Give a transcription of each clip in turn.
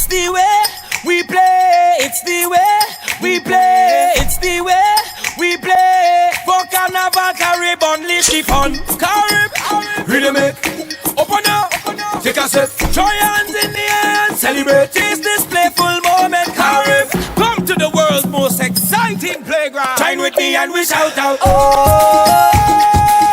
It's the way we play. It's the way we play. It's the way we play. For Carnival Carib, unleash the fun. Carib, rhythm it. Open up, take a sip. Throw your hands in the air and celebrate. Taste this playful moment, Carib. Come to the world's most exciting playground. Join with me and we shout out. Oh,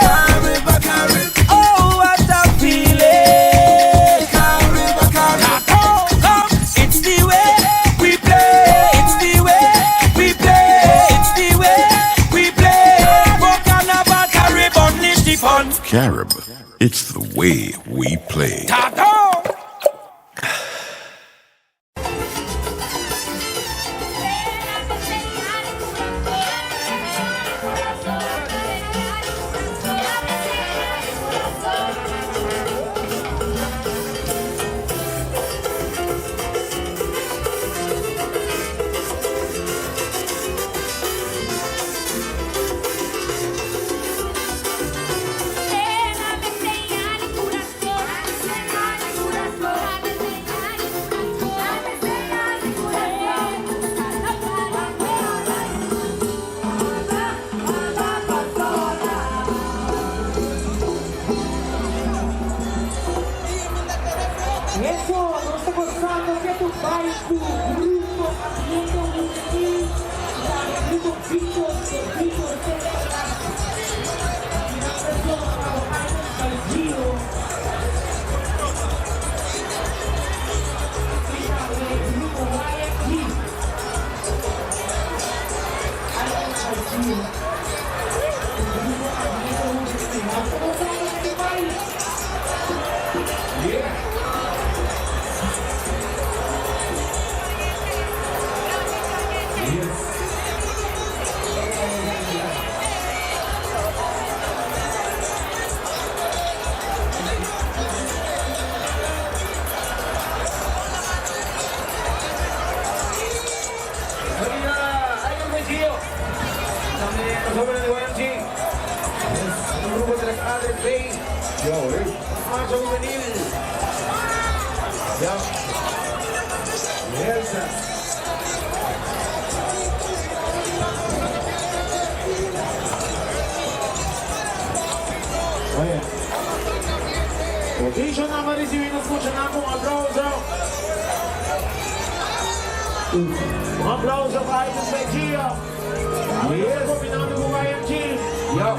Carib, Carib. Oh, what a feeling. Carib, Carib. Come, come. It's the way we play. It's the way we play. It's the way we play. For Carnival, Carib, unleash the fun. Carib, it's the way we play. Ta-ta! Eso, nos ta gosando ku bai ku grupo Ambiente Juvenil, grupo Victor, Victor Gio. Grupo YMG. Gio. Grupo Ambiente Juvenil. Nos ta gosando ku bai. Yeah. Yes. Maria, Idol by Gio. Tambe nos hobennan di YMG. Yes, un grupo di las Adres Bay. Yo, hey. Marcha Juvenil. Ja. Yes. Oye. Position na recibi nos muchanan ku un aplauso. Un aplauso pa Idol by Gio. Yes. Kombinando ku YMG. Yo.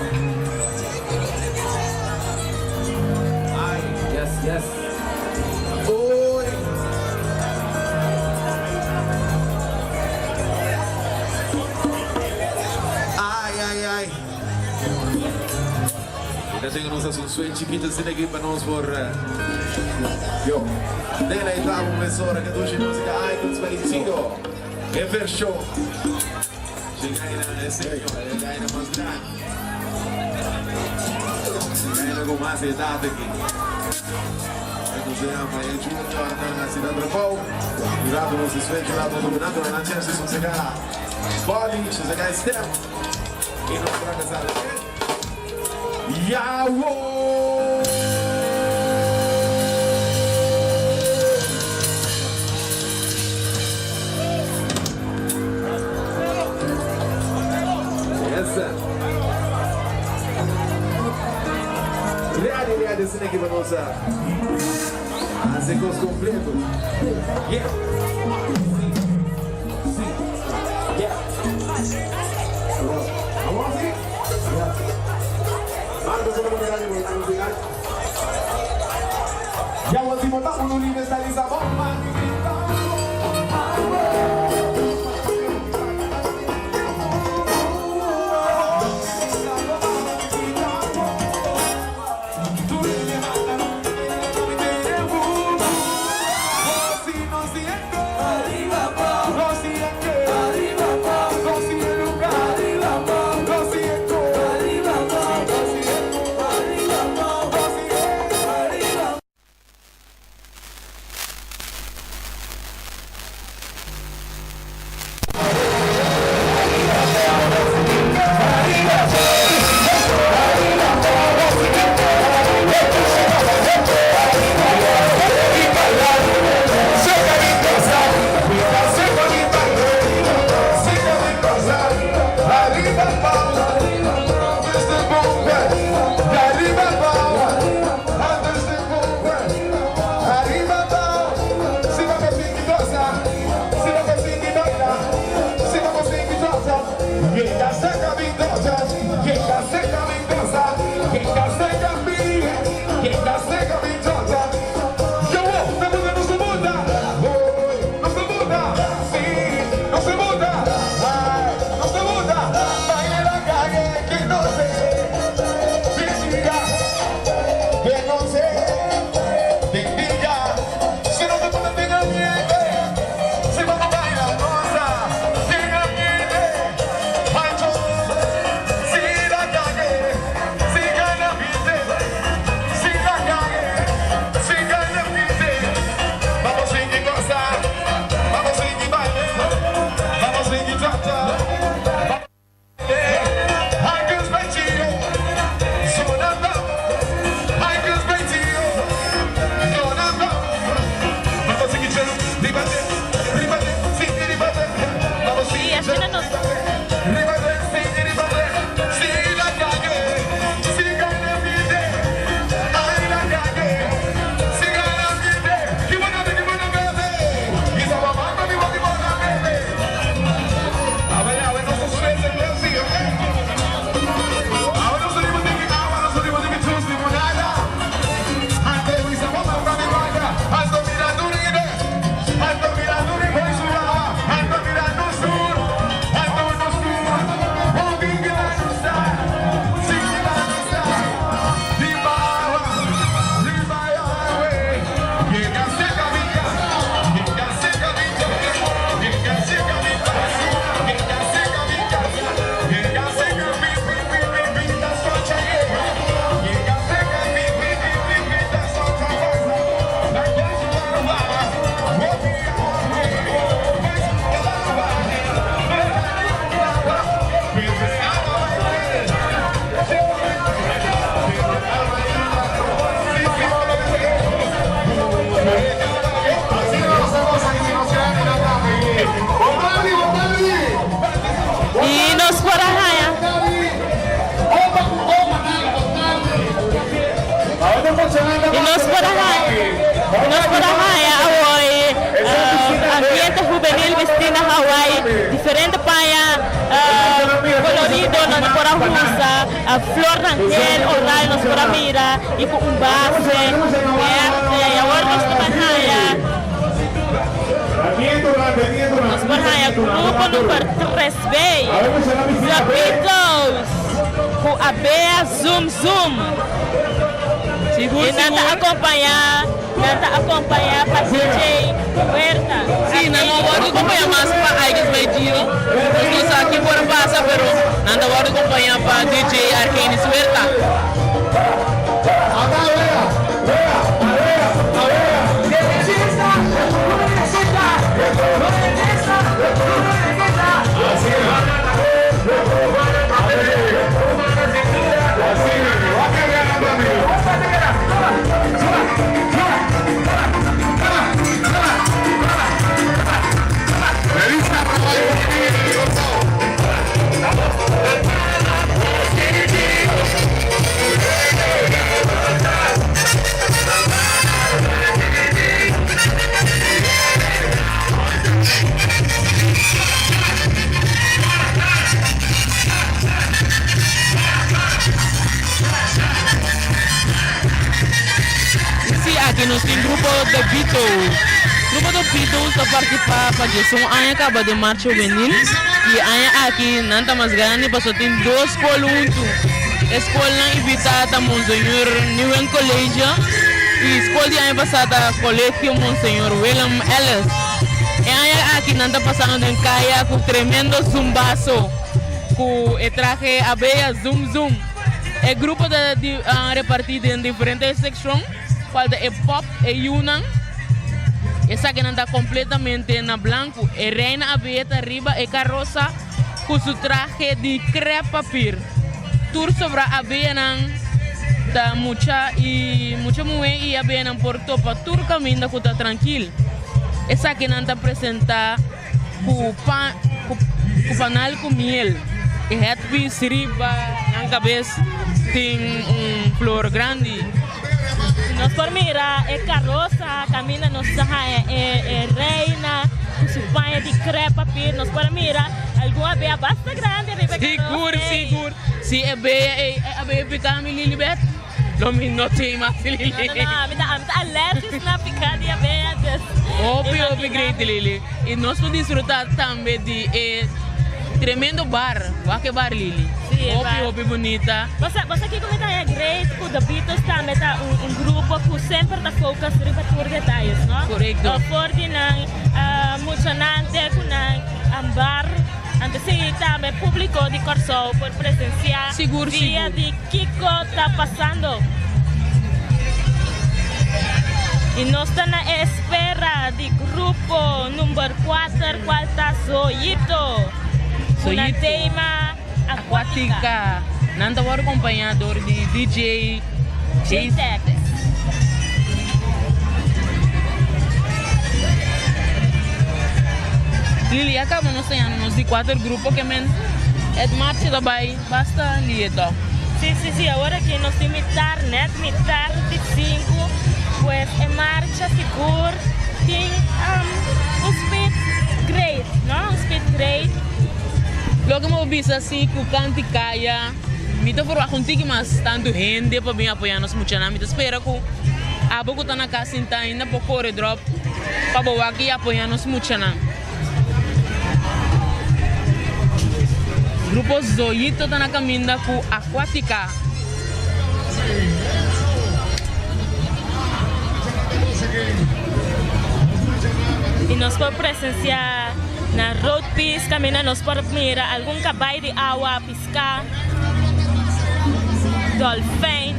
Ay, yes. Oy. Ay, ay, ay. Asina nos un swing chikitu asina aki pa nos por yo. Deleitá un emisora ku dushi músika Icons by Zigo. E vershon. Yega na e señor, yega na mas grandi. Yega ku mas edat aki. Nos yama e junior na Sinan Trabou. Durante nos switch la dominando na chance sosegá body, sosegá step. I nos regresá. Yawo! Yes, sir. Ready, ready, asina aki pa nos hasi kos kompleto. Yeah. Si. Yeah. Vamos asina? Yeah. Marcos, un ready, músika. Ya, último, ta universaliza bomba. Y asina nos. Y nos por a haya. Y nos por a haya, nos por a haya awoy ambiente juvenil bisti na Hawaii, diferente paña colorido nan por a usa, flornan gel oral nos por a mira y cu un base verde y awor nos ta ban haya. Nos por haya grupo number tres B, The Beatles, cu a bea Zoom Zoom. Sigur, Y nan ta sigur. acompaña, nan ta acompaña pa DJ Huerta. Sí, nan no wordo acompaña mas pa Icons by Gio. Nos no sa ki por a pasa, pero nan ta wordo acompaña pa DJ Argenis Huerta. Sí, aki nos tin grupo The Beatles. Grupo The Beatles ta partisipá pa diesun aña kaba den Marcha Hubenil i e aña aki nan ta mas grandi pasobra tin dos skol huntu. E skolnan invitá ta Monseñor Nieuwen College i skol di aña pasá ta Colegio Monseñor Willem Ellis. E aña aki nan ta pasando den kaya ku tremendo zumbaso ku e trahe abeya zum zum. E grupo ta repartí den diferente sekshon, kual ta e pòp, e yunan. Esakinan ta kompletamente na blanku. E reina abeya ta riba e karosa ku su trahe di krèp papir. Tur sobrá abeyanan ta mucha i mucha muhé i abeyanan por topa tur kaminda ku ta trankil. Esakinan ta presentá ku pan ku panal ku miel. E headpiece riba nan kabes tin un flor grandi. Nos por mira e karosa kaminda nos ta haña e reina ku su paña di krèp papir. Nos por a mira algun abeha basta grandi riba e karosa Sigur, ei. sigur. Si e bea ei, e abeha piká mi Lilibet, lo mi no tin mas Lili. No, no, no, ami ta, ami ta alérgis na piká di abeha, dus Hopi, hopi imagina great mi. Lili. I nos por disfrutá tambe di e. Tremendo bar, wak e bar Lili. Sí, e Hopi bar. hopi bunita. Bo sa, bo sa kiko mi ta haña great ku The Beatles tambe ta un un grupo ku semper ta focus riba tur detayes, no? Korekto. For di nan muchanan te ku nan bar, anto si tambe publiko di Kòrsou por presensiá Sigur, via sigur. di kiko ta pasando. I nos ta na e espera di grupo number kuater kual ta Zoyito. Ku nan Zoyito. tema Aquatica. Aquatica. Nan ta wòrdu kompañá dor di DJ J-Tex. Lili, ya kaba nos ta yanda nos di kuater grupo ke men et marcha ta bai basta lihe tòg. Sí, sí, sí, awor aki nos tin mitar, net mitar di sinku, pues e marcha sigur tin un speed great, no? Un speed great. Loke mi por bisa si ku kanti kaya mi ta forwagt un tiki mas tantu hende pa bin apoya nos muchanan. Mi ta spera ku abo ku ta na kas sinta ainda por kore drop pa bo wak i apoya nos muchanan. Grupo Zoyito ta na kaminda ku Aquatica. I nos por presensiá na Road Peace kaminda nos por mira algun kabai di awa, piská, dolfijn.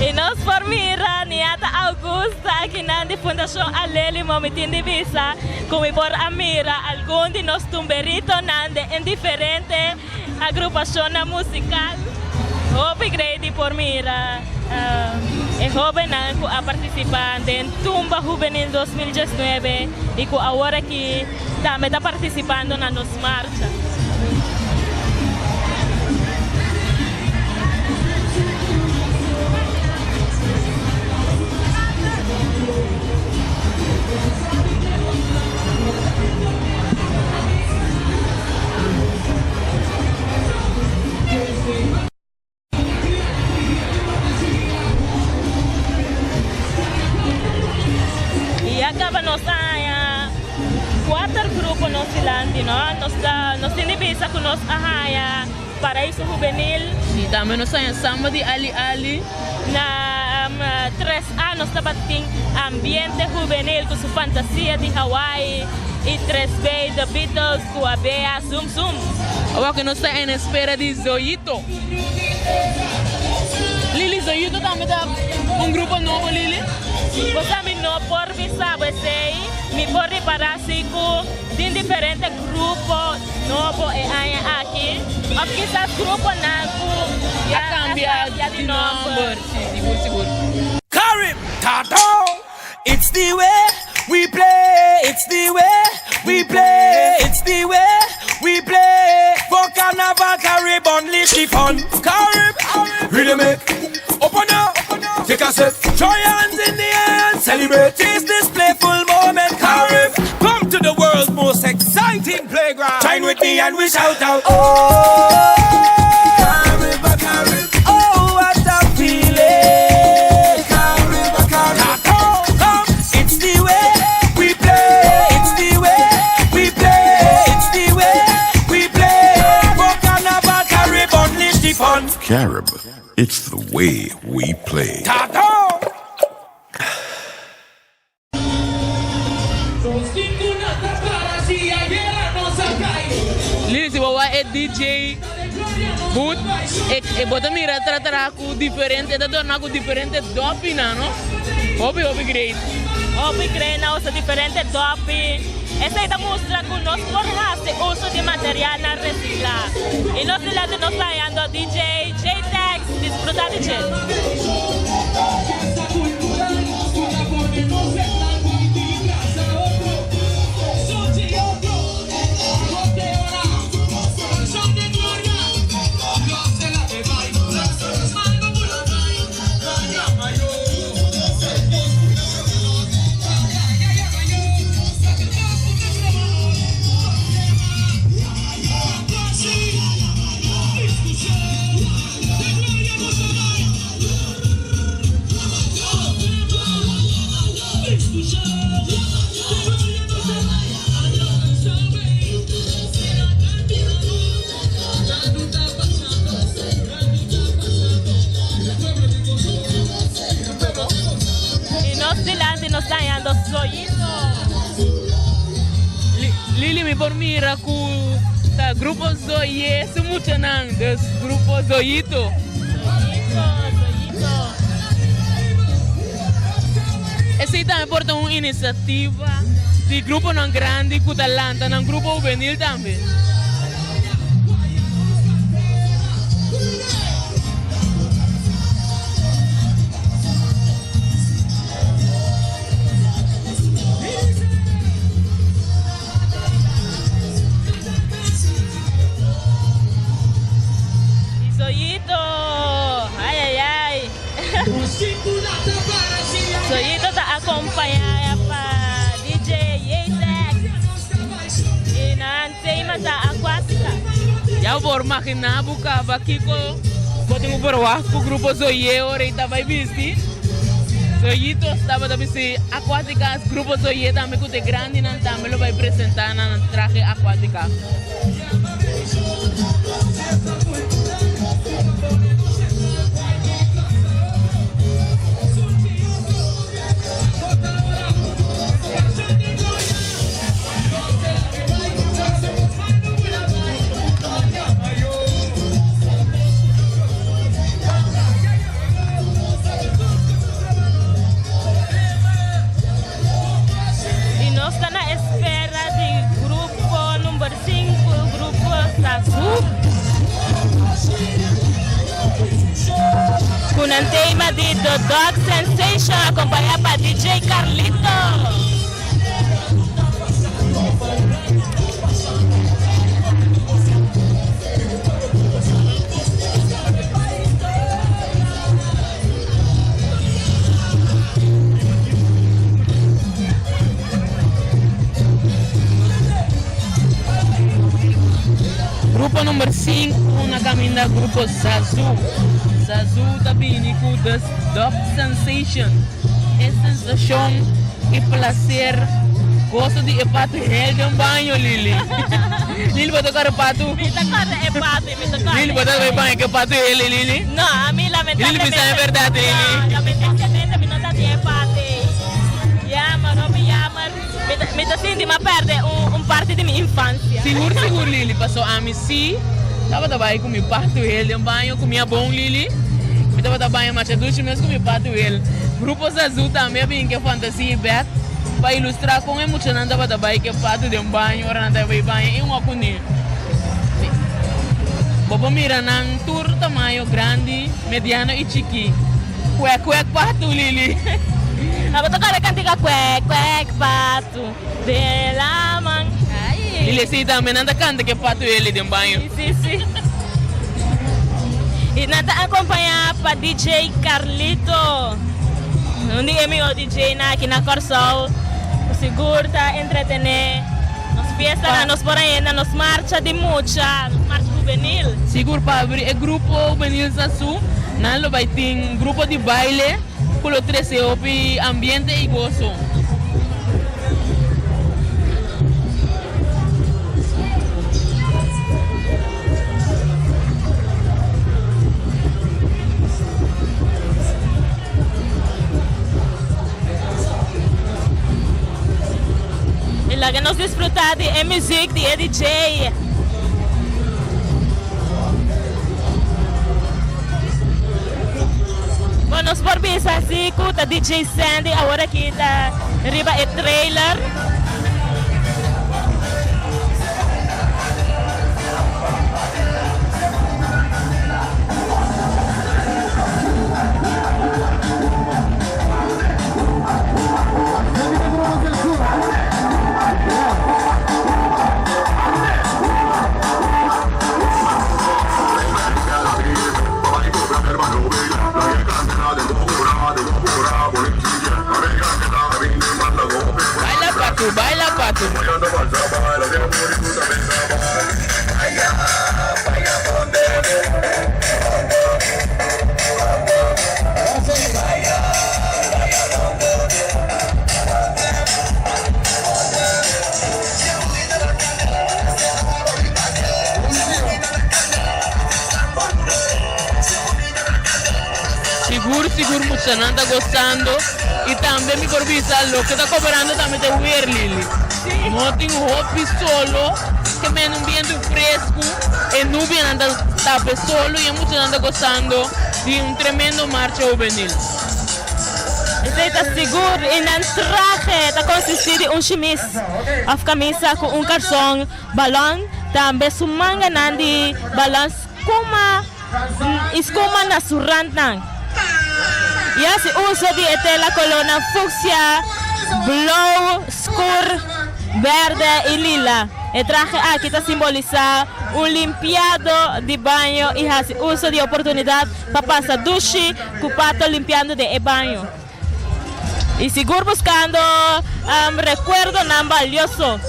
I nos por mira Niata Augusta akinan di Fundashon Aleli Momi tin di bisa ku mi por a mira algun di nos tumberitonan den e diferente Agrupashonnan musikal hopi grei di por mira e hóbennan ku a partisipá den Tumba Hubenil 2019 i ku awor aki tambe ta partisipando na nos marcha. Y a caba nos a haya cuater grupo nos dilanti, no? Nos ta, nos tin di bisa cu nos a haya Paraiso Juvenil. Y tambe nos haya Samba di Ali Ali. Na 3A nos tabatin Ambiente Juvenil cu su fantasia di Hawaii y 3B The Beatles cu a bea Zoom Zoom. Awor cu nos ta en espera di Zoyito. Lili, Zoyito tambe ta un grupo nobo, Lili? Bo sa mi no por bisa bo esey, mi por ripara si cu tin diferente grupo nobo e aña aki, of kisas gruponan cu a cambia di nomber. Si, sigur, sigur. Carib, Tato, it's the way we play, it's the way we play, it's the way we play. For Carnival, Carib, unleash the fun. Carib, rhythmic, open up, take a sip, throw your hands in the air and celebrate. Taste this playful moment, Carib. Come to the world's most exciting playground. Join with me and we shout out, oh, Carib, Carib, oh, what a feeling. Carib, Carib, come, it's the way we play, it's the way we play, it's the way we play. For Carnival, Carib, unleash the fun. Carib, it's the way we play. Tato! Lili, si bo wak e DJ booth, e, e bo ta mira tra tra ku diferente, e ta dorna ku diferente dopinan, no? Hopi, hopi great. Hopi great, nan usa diferente dopi. Esei ta mustra ku nos por hasi uso di materialnan resiklá. I nos dilanti nos ta hayando DJ J-Tex, disfruta di dje. Nos ta hañando Zoyito. Lili mi por mira ku ta grupo Zoye su muchanan, dus grupo Zoyito. Zoyito, Zoyito. Esei tambe por ta un inisiativa di gruponan grandi ku ta lanta nan grupo hubenil tambe. Zoyito, ay ay ay. Zoyito ta acompaña pa DJ Yetex. Y nan tema ta Aquatica. Ya por imaginá bo kaba kiko bo tin ku verwacht ku grupo Zoye ora i ta bai bisti. Zoyitos tabata bisti Aquaticas, grupo Zoye tambe ku ta e grandinan tambe lo bai presentá nan trahe Aquatica. Y nos ta na espera di grupo number 5, grupo Sasu. Cu nan tema di The Dog Sensation acompaña pa DJ Carlito. Grupo number 5 na caminda grupo Zazu. Zazu ta bini cu The Dub Sensation. E sensacion y placer gozo di e patu heel den baño Lili. Lili bo ta corre patu? Mi ta corre e patu, mi ta corre. Lili bo ta bay baña cu e patu heel Lili? No, ami lamentablemente. Lili bisa e berdad Lili. No, lamentablemente mi no ta tin e patu ey. Jammer, hopi jammer. Mi ta sinti mi a perde un parti di mi infancia. Sigur sigur Lili, paso ami si tabata bay cu mi patu heel den baño cu mi abon Lili. Mi tabata baña masha dushi mes cu mi patu heel. Grupo Zazoo tambe a bin ke fantasia y bed pa ilustra con e muchanan tabata bay ke patu den baño ora nan ta bay baña y un acuni. Bo por mira nan tur tamaño grandi, mediano y chiki. Kwek kwek patu Lili. Abo ta kore kantika kwek kwek patu den laman. Ai. Lili si tambe nan ta kanta ke patu eli den baño. Si si. Y nan ta acompaña pa DJ Carlito. Un di e miho DJ nan aki na Kòrsou. Ku sigur ta entretene nos fiestanan, nos por aña na nos marcha di mucha, nos marcha hubenil. Sigur pa abri e grupo hubenil Sasu, nan lo bai tin grupo di baile ku lo trese hopi ambiente i goso. Y laga nos disfruta di e music di e DJ. Bon, nos por bisa si cu ta DJ Sandy awor aki ta riba e trailer. Baila patu. Sigur sigur muchanan ta gosando y tambe mi por bisa loke ta cobrando tambe ta weer Lili. No tin hopi solo ke men un bientu fresco e nubianan ta tapa e solo y e muchanan ta gosando di un tremendo marcha hubenil. Esey ta sigur y nan trahe ta consisti di un shimis of camisa cu un carson balon tambe su manganan di balon scuma y scuma na su randnan. Y haci uso di e tela colornan fucsia, blou scur, berde y lila. E trahe aki ta simbolisa un limpiado di baño y haci uso di e oportunidad pa pasa dushi cu pato limpiando den e baño y sigur buscando recuerdonan balioso.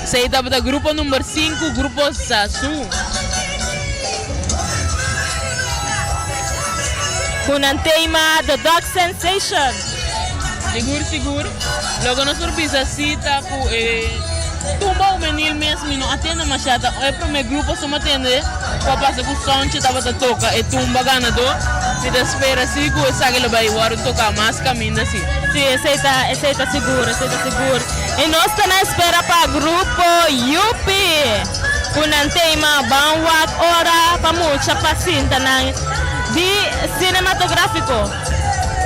Esey tabata grupo number sinku, Grupo Sasu. Cu nan tema The Dog Sensation. Sigur sigur, loke nos por bisa si ta cu e tumba hubenil mes mi no a tende masha, ta e prome grupo so mi a tende. Cu a pasa cu Sonche tabata toca e tumba ganador. Mi ta spera si cu esaki lo bay wordo toca mas caminda si. Si, esey ta, esey ta sigur, esey ta sigur. Y nos ta na espera pa Grupo Yupi cu nan tema Ban Wak Ora pa Mucha pa sinta nan di cinematografico.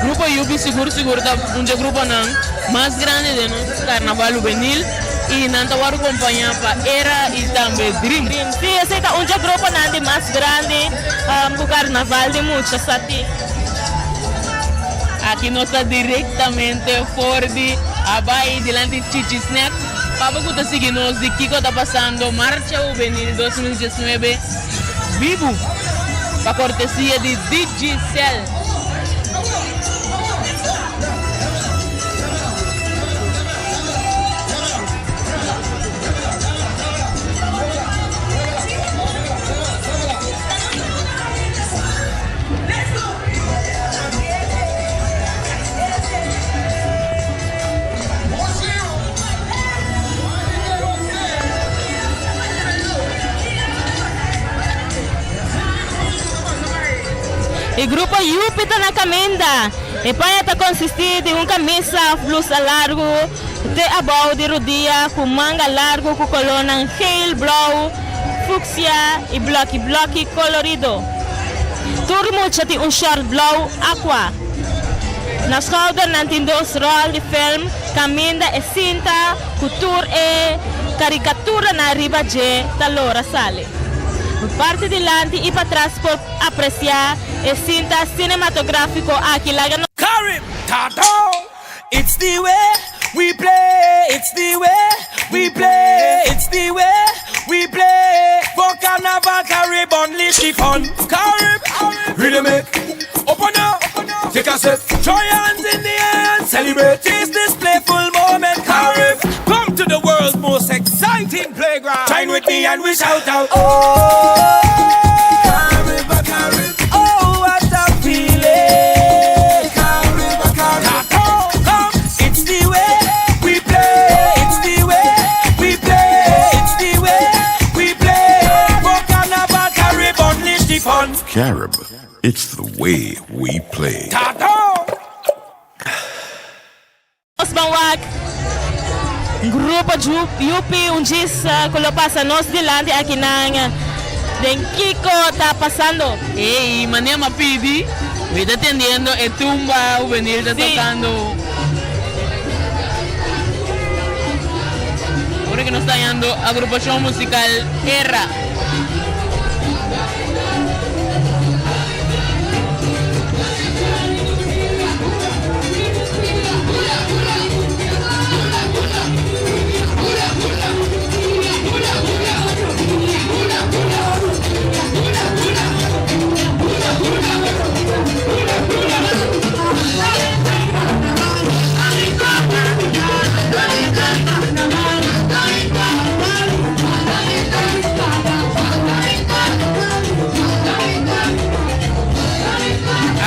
Grupo Yupi sigur sigur ta un dje gruponan mas grandi den nos Carnaval Hubenil. Y nan ta wòrdu kompañá pa Era y tambe Dream. Dream, sí, esei ta un dje gruponan di mas grandi ku karnaval di mucha sa tin. Aki nos ta direktamente for di Habaai dilanti Chichi Snack. Papa ku ta sigui nos di kiko ta pasando Marcha Hubenil 2019 bibu pa kortesia di Digicel. E grupo Yupi ta na caminda. E paña ta konsistí di un kamisa òf blusa largu te abou di rudia ku manga largu ku kolónan geel, blou, fuksia i blòki blòki kolorido. Tur mucha tin un shòrt blou akua. Na skouder nan tin dos ròl di film kaminda e sinta ku tur e karikaturanan riba dje ta lora sali. Parti dilanti i patras por. Apreciá e cinta cinematográfico aki laga nos. Carib, Tato! It's the way we play, it's the way we play, it's the way we play. For Carnival Carib, unleash the fun. Carib, rhythm it. Open up, take a sip, throw your hands in the air and celebrate. Chase this playful moment, Carib. Come to the world's most exciting playground. Join with me and we shout out, oh! Carib, Carib, oh what a feeling! Carib, Carib, come, it's the way we play, it's the way we play, it's the way we play. For Carnival, Carib, unleash the fun. Carib, it's the way we play. Tato! Nos ban wak grupo Yupi un djis ku lo pasa nos dilanti akinan den kiko ta pasando. Ey, manera m'a pidi, mi ta tendiendo e tumba hubenil ta tocando. Ora ku nos ta hañando Agrupacion Musical Era.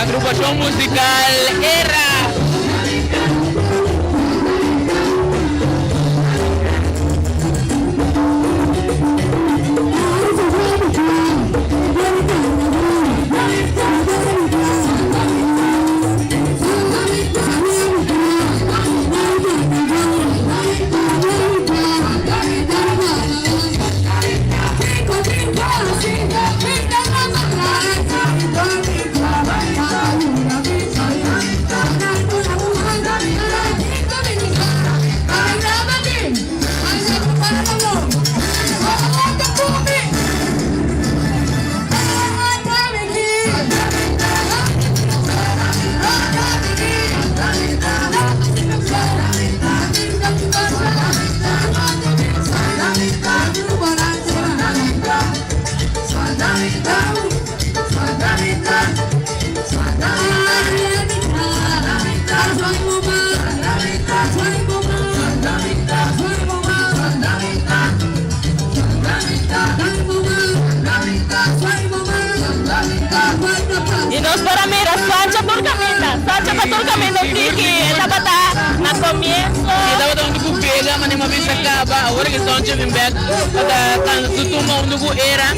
Agrupacion musical Era. Y nos por a mira Sancho tur caminda. Sancho pa tur caminda un tiki. E tabata na comienzo. E tabata un cu pega, ma nima bisa caba. Awor cu Sancho bin bek, pa ta canta su tumba hunto cu Era,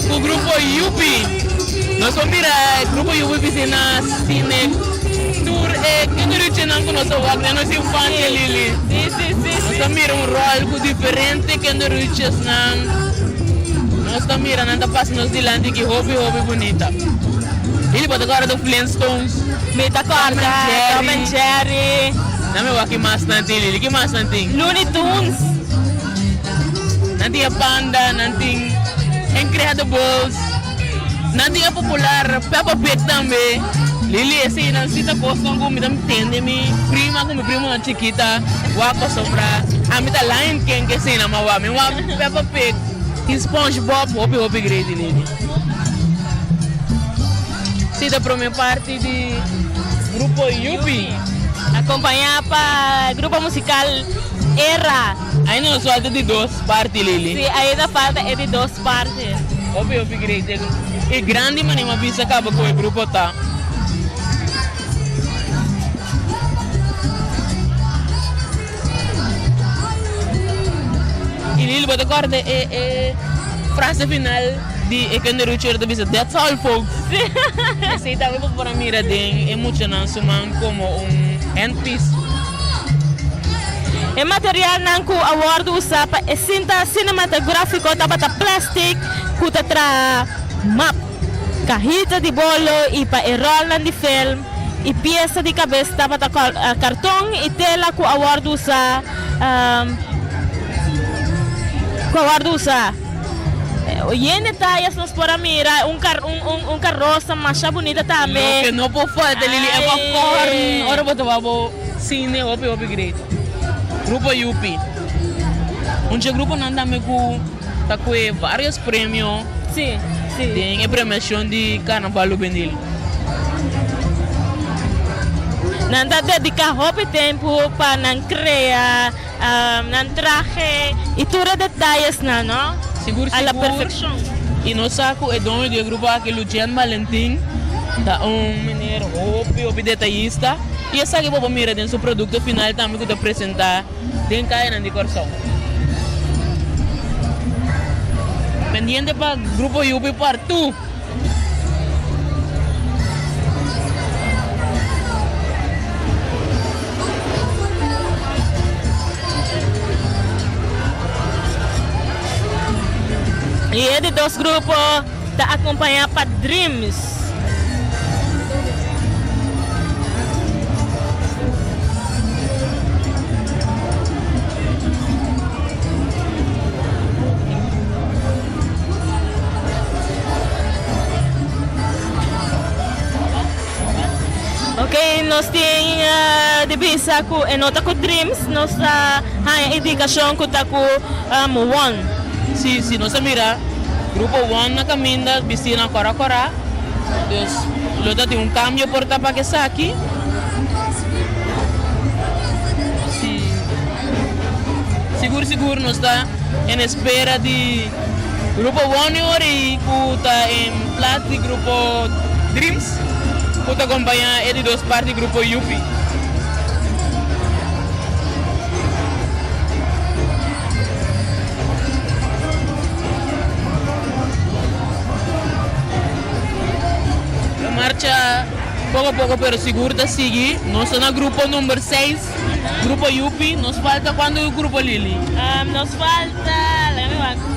cu grupo Yupi. Nos por mira e grupo Yupi bisti na cine. Tur e kinderutjenan cu nos a wak den nos infancia, Lili. Si, si, si, Nos ta mira un rol cu diferente kinderutjesnan. Nos ta mira nan ta pasa nos dilanti ki hopi, hopi bunita. Lili, bo ta corda de Flintstones? Mi ta corda Tom and Jerry. Nan mi wak ki mas nan tin, Lili. Ki mas nan tin? Looney Tunes. Nan tin e panda, nan tin Incredibles. Nan tin e popular Peppa Pig tambe. Lili, eseinan si ta kosnan ku mi ta tende mi prima ku mi primonan chikita wak pasobra ami ta Lion King ke eseinan mi a wak. Mi wak Peppa Pig i SpongeBob hopi hopi gredi Lili. Si ta prome parti di grupo Yupi. Akompañá pa grupo musikal Era. Ainda nos falta di dos parti Lili. Si ainda falta e di dos parti. Hopi hopi great e grandi mane m'a bisa caba cu e grupo ta. Y Lili bo ta corda e e frase final di e kinderhoedje ora ta bisa that's all folks. Esey tambe bo por a mira den e muchanan su man como un handpiece. E materialnan ku a wòrdu usá pa e sinta sinematográfiko tabata plèstik ku ta traha map, kahita di bolo i pa e ròlnan di film i piesa di kabes tabata karton i tela ku a wòrdu usá ku a wòrdu usá. Yen detayes nos por a mira, un un karosa masha bunita tambe. Loke no por falta Lili e popcorn ora bo ta wak bo cine hopi hopi great. Grupo Yupi. Un dje gruponan tambe ku ta kue varios premio Sí, sí. den e premiacion di Carnaval Juvenil. Nan ta dedica hopi tempo pa nan crea Nan trahe y tur e detayesnan, no? Sigur A la sigur. perfeccion. Y nos sa cu e doño di e grupo aki, Lucien Valentin, ta un meneer hopi hopi detayista y esaki bo por mira den su producto final tambe cu ta presenta den cayanan di Corsou. Pendiente pa Grupo Yupi part 2. Y e di dos grupo ta acompaña pa Dreams. Ok, nos tin di bisa ku e no ta ku Dreams, nos ta haña indikashon ku ta ku One. Si, si, nos a mira grupo One na kaminda bisti nan kòrá kòrá, dus lo ta tin un kambio por ta pa esaki. Si, sigur sigur nos ta en espera di grupo One ora i ku ta en plas di grupo Dreams. Ku ta kompañá e di dos parti grupo Yupi. E marcha poko poko pero sigur ta sigui. Nos ta na grupo number seis, grupo Yupi. Nos falta kuantu grupo Lili? Nos falta, laga mi wak.